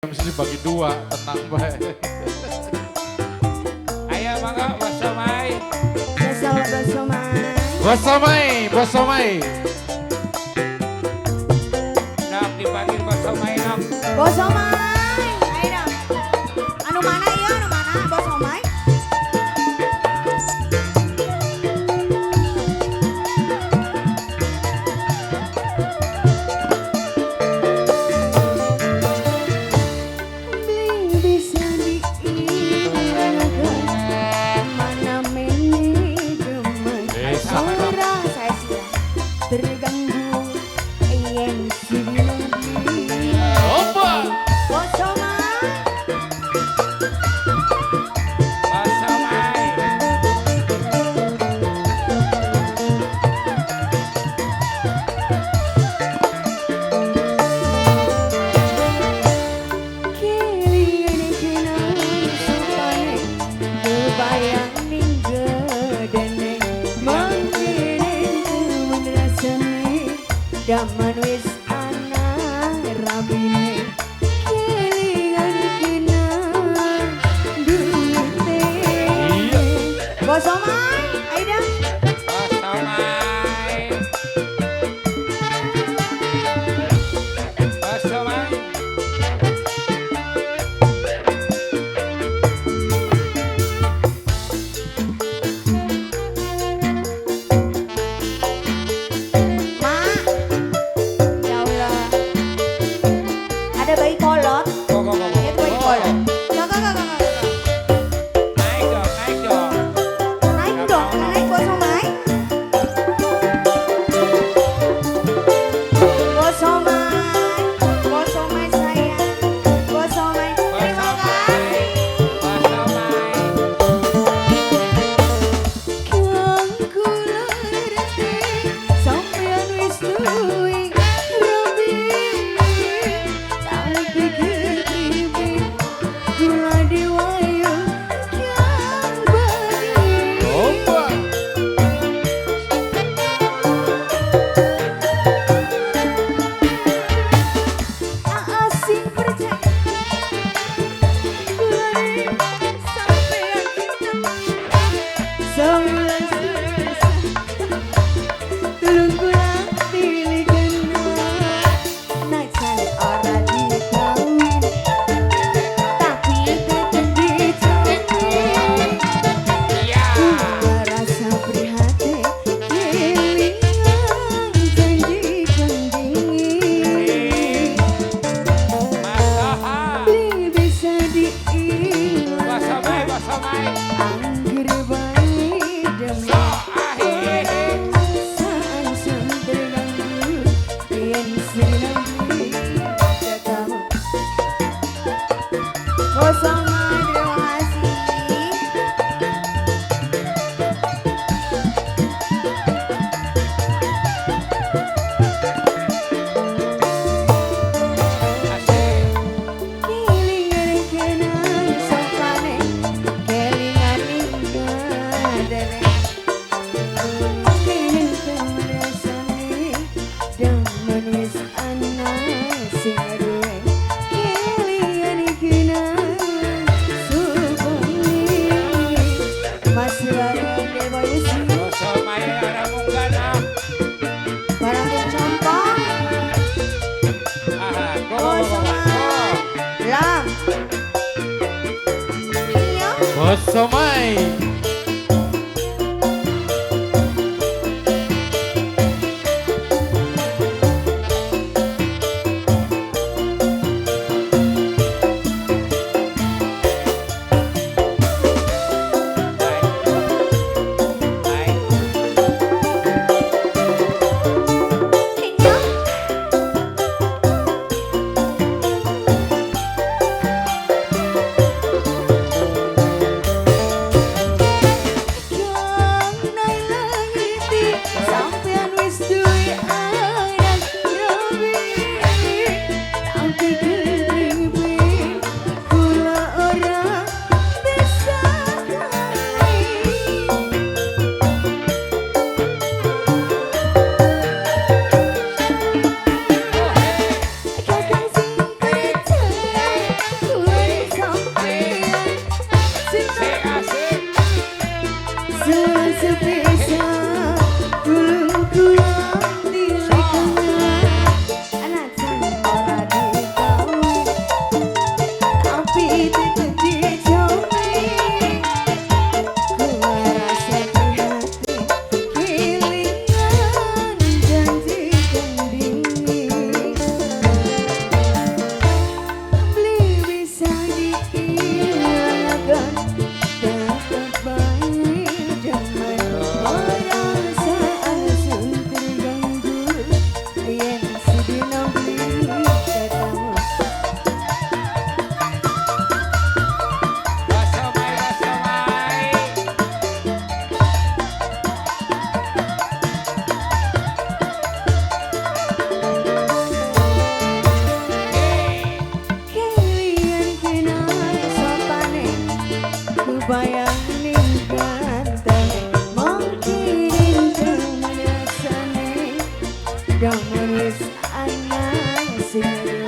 Mesti dibagi dua, tenang bae. Ayo mangga Bos Somai. Bos Somai. Bos Somai, Bos Somai. Nok dipanggil Bos Somai nok. Bos Somai. Ayo dong. Anu mana iya, anu mana Bos Somai? Terganggu yen sini. Opa. Bos Somai. Bos Somai. Kelingan kenang supane kebayang ning gedene mangkene temen rasane daman wis ana rabine kelingan kenang duwite. Bos Somai, ayo dong. Bos Somai. Bos Somai. Mak, ya Allah. Ada bayi kolot. Go go go go. Itu bayi kolot. Gak, gak, gak, gak, gak. Naik dong, naik dong. Naik dong, naik Bos Somai. Bos Somai, Bos Somai sayang, Bos Somai. Bos Terima Somai. kasih. Bos Somai. Kang kula ngerti sampeyan wis duwe rabi, tapi kepriwe kula diwayu kang bagi. Opa. Asing percaya kula sampeyan kinten sebulan susah tulung kula tilikan najan ora dikawin tapi tetep dijamin. Iya. Merasa prihatin kelingan janji kang dingin. Mas Toha. Beli bisa Bos diilang Somai, Bos Somai. angger bae demi So ahihi. Saan terganggu yen sinambi jatamu. Bos Somai, terima kasih. Asik. Kelingan kenang sopane, kelingan ing gadene. Keling temen rasane, daman wis ana sing duwe. Kelingan kenang supane, Mas Bareng Dewa Yusi, Bos Somai ora munggah nah. barang contoh. Aha, go go Bos go go. Somai, lah. Iya. Bos Somai. Naik. Naik. Iya. Kebayang ning ganteng mungkin rasane. Namun wis ana sing